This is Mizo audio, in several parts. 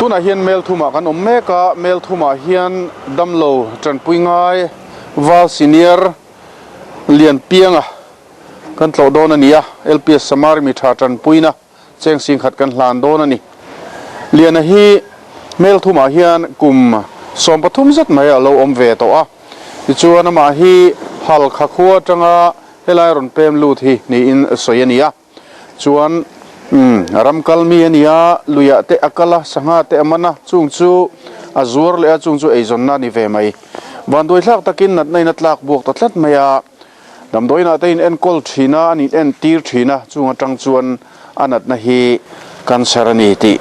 Tunah hian mel thumah kan awm mek a, mel thumah hian damlo tanpui ngai Val Senior Lianpianga kan tlawh dawn a ni a, LPS Samari mi tha tanpuina cheng singkhat kan hlan dawn a ni. Liana hi mel thumah hian kum 13 zet mai a lo awm ve tawh a, tichuan amah hi Halkha khua atanga helai rawn pem lut hi niin sawi a ni a. Chuan umm ram kal mi a ni a, luiah te a kal a, sangha te a man a, chung chu a zuar leh a, chung chu eizawnna a ni ve mai. Vanduai thlak takin natna in a tlak buak ta tlat mai a, damdawiinah te in enkawl thin a, an in entir thin a, chung atang chuan a natna hi cancer a ni tih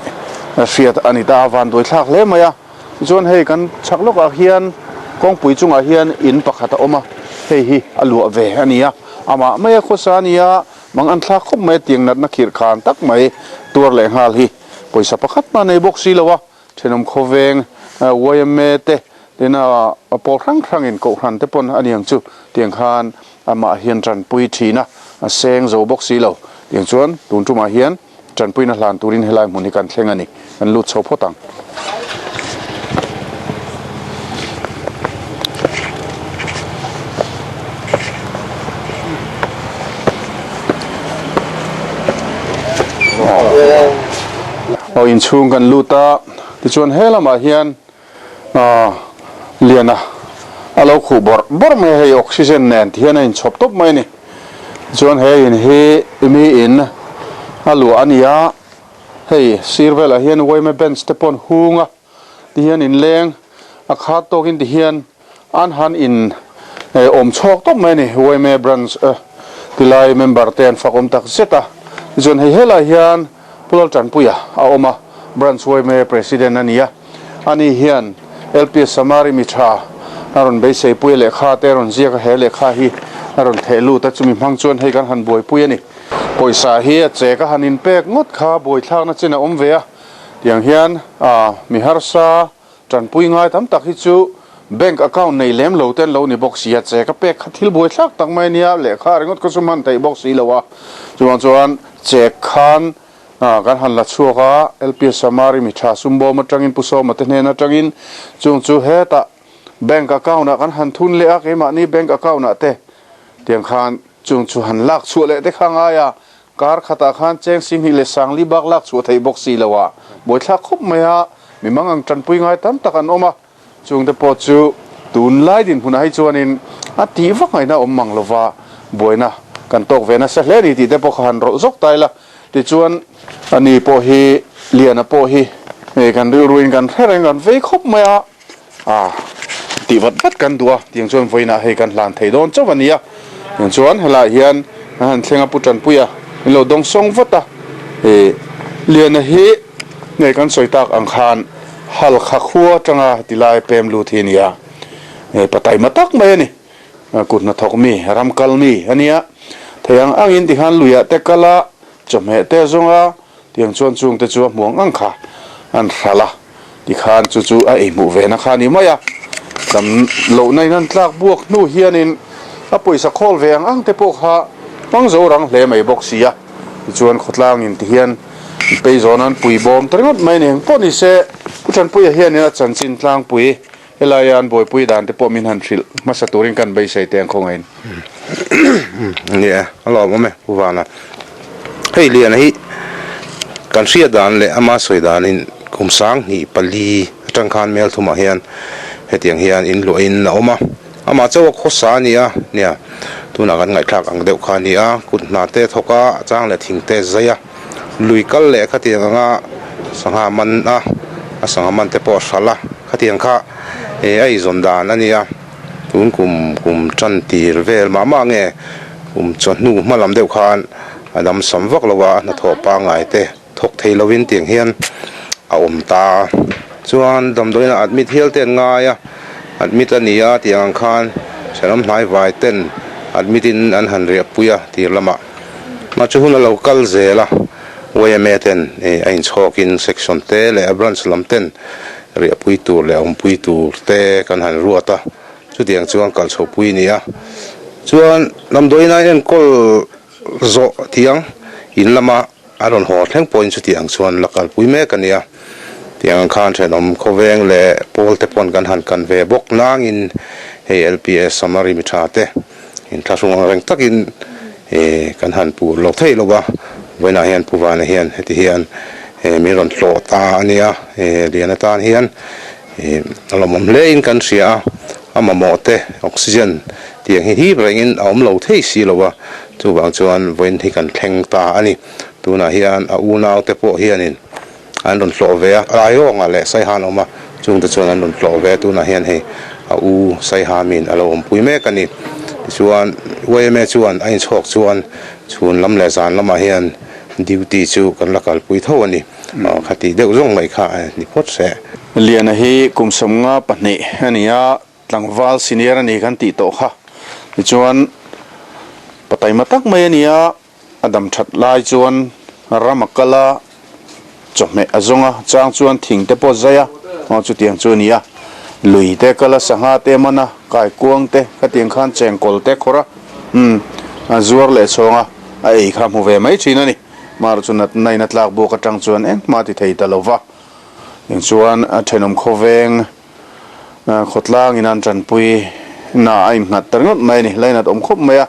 hriat a ni ta a, vanduai thlak hle mai a. Tichuan hei kan chhak lawkah hian kawngpui chungah hian in pakhat a awm a, hei hi a luah ve a ni a, amah maia khawsa a ni a, Mang an thlak khawp mai a, tiang natna khirh khan tak mai tuar leh nghal hi pawisa pakhat mah nei bawk si lo a, thenawm khawveng yma te tina pawl hrang hrangin kohhran te pawn a niang chu tiang khan amah hian tanpui thin a, a seng zo bawk si lo. Tiang chuan tun tumah hian tanpuina hlan turin helai hmun hi kan thleng a ni, kan lut chho phawt ang. Aw inchhung kan lut a, tichuan he lamah hian aah liana a lo khuh bawrh bawrh mai a, hei oxygen nen ti hian a inchhawp tawp mai a ni. Tichuan he in hi mi in a luah a ni a, hei sir velah hian yma bench te pawh an hung a, ti hian inleng a khat tawkin ti hian an han in awm chhawk tawp mai a ni. Yma branch tilai member te an fak awm tak zet a, tichuan hei helai hian Pu Laltanpuia a awm a, branch yma president a ni a, ani hian LPS Samari mi tha a rawn beiseipui a, lehkha te a rawn ziak a, he lehkha hi a rawn theh lut a, chumi hmang chuan hei kan han buaipui a ni. Pawisa hi a chek a han inpek ngawt kha buaithlakna chin a awm ve a, tiang hian mi harsa tanpui ngai tam tak hi chu bank account nei lem lo te an lo ni bawk si a, chek a pek kha thil buaithlak tak mai a nia, lehkha ringawt kha chu hman theih bawk si lo a, chuvang chuan chek khan kan han la chhuak a, LPS Samari mi tha Sumbawm atangin Pu Sawma te hnen atangin chung chu hetah bank account ah kan han thun leh a, keimahni bank account ah te tiang khan chung chu han lak chhuah leh te kha ngai a, kar khatah khan cheng singhnih leh sangli bak lak chhuah theih bawk si lo a, buaithlak khawp mai a, mi mangang tanpui ngai tam tak an awm a, chung te pawh chu tunlai dinhmunah hi chuanin a tih vak ngaihna awm mang lova buaina kan tawk ve nasa hle a ni tih te pawh kha han rawlh zawk ta ila, tichuan ani pawh hi Liana pawh hi kan rilruin kan hre reng kan vei khawp mai a. A tih vat vat kan duh a, tiang chuan vawiinah hei kan hlan thei dawn chauh a ni a, tiang chuan helaiah hian an han thleng a Pu Tanpuia min lo dawng sawng vat a, ih Liana hi nge kan sawi tak ang khan Halkha khua atanga tilai pem lut hi a ni a, nge pataima tak mai a ni, kut hnathawk mi, ram kal mi a nia, thei ang angin tikhan luiah te kal a, chawhmeh te zawng a, tiang chuan chungte chu a hmu ang ang kha an hral a. Tikhan chu chu a ei hmuh ve na kha a ni mai a, dam lohna in an tlak buak hnu hianin a pawisa khawl ve ang ang te pawh kha hmang zo rang hle mai bawk si a. Tichuan khawtlangin ti hian pei zawn an pui bawm ta ringawt mai a ni. Engpawh ni se Pu Thanpuia hianin a chanchin tlangpui helaia an buaipui dan te pawh min han hrilh hmasa turin kan beisei teh ang khawngaihin. Nia, a lawmawm e Pu Vana. Hei Liana hi kan hriat dan leh ama sawi danin kum 2004 atang khan Melthumah hian hetiang hian in luahin a awm a, amah chauh a khawsa a ni a, nia tunah kan ngaihthlak ang deuh kha a ni a, kut hna te thawk a, a chang leh thing te zai a, lui kal leh khatiang anga sangha man a, a sangha man te pawh a hralh a, khatiang kha a eizawn dan a ni a. Tun kum kum tan tir vel mah mah nge kum chawhnu hma lam deuh khan a dam sam vak lo a, a hnathawh pangngai te thawk thei lovin tiang hian a awm ta. Chuan damdawiin ah admit hial te an ngai a, admit a ni a tiang ang khan thenawm hnai vai ten admit in an han riah pui a tir lamah. Mah chu hun a lo kal zel a, yma ten a inchhawk in section te leh a branch lam ten riahpui tur leh awmpui tur te kan han ruat a, chutiang chuan kal chhohpui a ni a. Chuan damdawiin a enkawl zawh thiang in lama a rawn haw thleng pawhin chutiang chuan la kalpui mek a ni a. Tiang ang khan thenawm khawveng leh pawl te pawn kan han kan ve bawk nangin hei LPS Samari mi tha te inthlahrung ang reng takin kan han pur lo thei lo va, vawiinah hian Pu Vana hian heti hian min rawn tlawh ta a nia, lian atan hian a lawmawm hlein kan hria a, a mamawh te oxygen tiang hi hip rengin a awm lo thei si lo va, chuvang chuan vawiin hi kan thleng ta a ni. Tunah hian a unaute pawh hianin an rawn hlawh ve a, Raiawnga leh Saiha an awm a, chungte chuan an rawn hlawh ve a, tunah hian hei a u Saiha min a lo awmpui mek a ni. Tichuan yma chuan a inchhawk chuan chhun lam leh zan lamah hian duty chu kan la kalpui tho a ni. Khati deuh zawng mai kha a ni phawt hreh. Liana hi kum 52 a ni a, tlangval senior a ni kan tih tawh kha. Tichuan pataima tak mai a ni a. A dam that lai chuan ram a kal a, chawhmeh a zawng a, chang chuan thing te pawh zai a, aw chutiang chu a ni a, lui te kal a, sangha te man a, kaikuang te khatiang khan chengkawl te khawrh a, umm a zuar leh chhawng a, a ei kha hmu ve mai thin a ni. Mar chu natna in a tlak buak atang chuan engmah a ti thei ta lo va, eng chuan a thenawm khawveng Khawtlangin an tanpui na a innghat ta ringawt mai a ni. Lainat awm khawp mai a,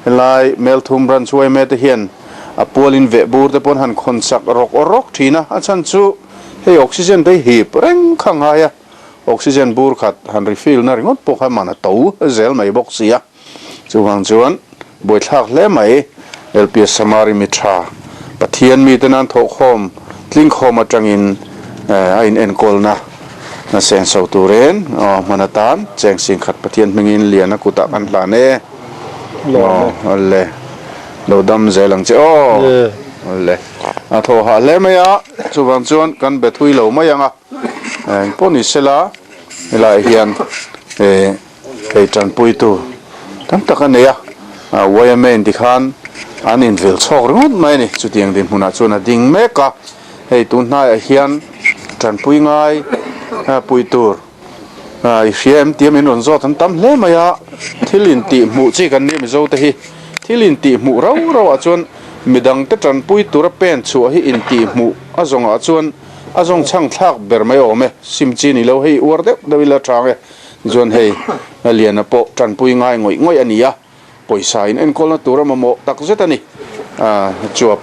helai Melthum Branch yma te hian a pualin veh bur te pawn han khawn chak rawk rawk thin a, a chhan chu hei oxygen te hi hip reng kha ngai a, oxygen bur khat han refill na ringawt pawh kha man a to zel mai bawk si a. Chuvang chuan buaithlak hle mai LPS Samari mi tha Pathian mite nan thawhkhawm tlingkhawm atangin a in enkawlna senso turin hman atan cheng singkhat Pathian hmingin Liana kutah kan hlan e. Awle lo dam zel ang che aw. Awle a thaw hah hle mai a, chuvang chuan kan be thui lo mai ang a, engpawh ni sela helaiah hian Hei tanpuitu tam tak a nei a, yma in tikhan an invel chhawk ringawt mai a ni. Chutiang dinhmunah chuan a ding mek a, hei tun hnaiah hian tanpui ngai pui tur i hria em tia min rawn zawt an tam hle mai a, thil intih hmuh chi kan nia Mizo te hi, thil intih hmuh rau rauah chuan midangte tanpui tura pen chhuah hi intih hmuh a zawngah chuan a zawng chhang thlak ber mai awm e, sim chi ni lo hei uar deuh deuh ila chang e. Chuan hei Liana pawh tanpui ngai ngawih ngawih a ni a, pawisa in enkawlna tur a mamawh tak zet a ni. Chuap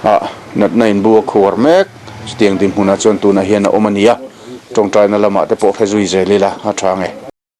ah natna in bu a khuar mek, chutiang dinhmunah chuan tunah hian a awm a ni a, tawngtaina lamah te pawh hre zui zel ila a tha nge.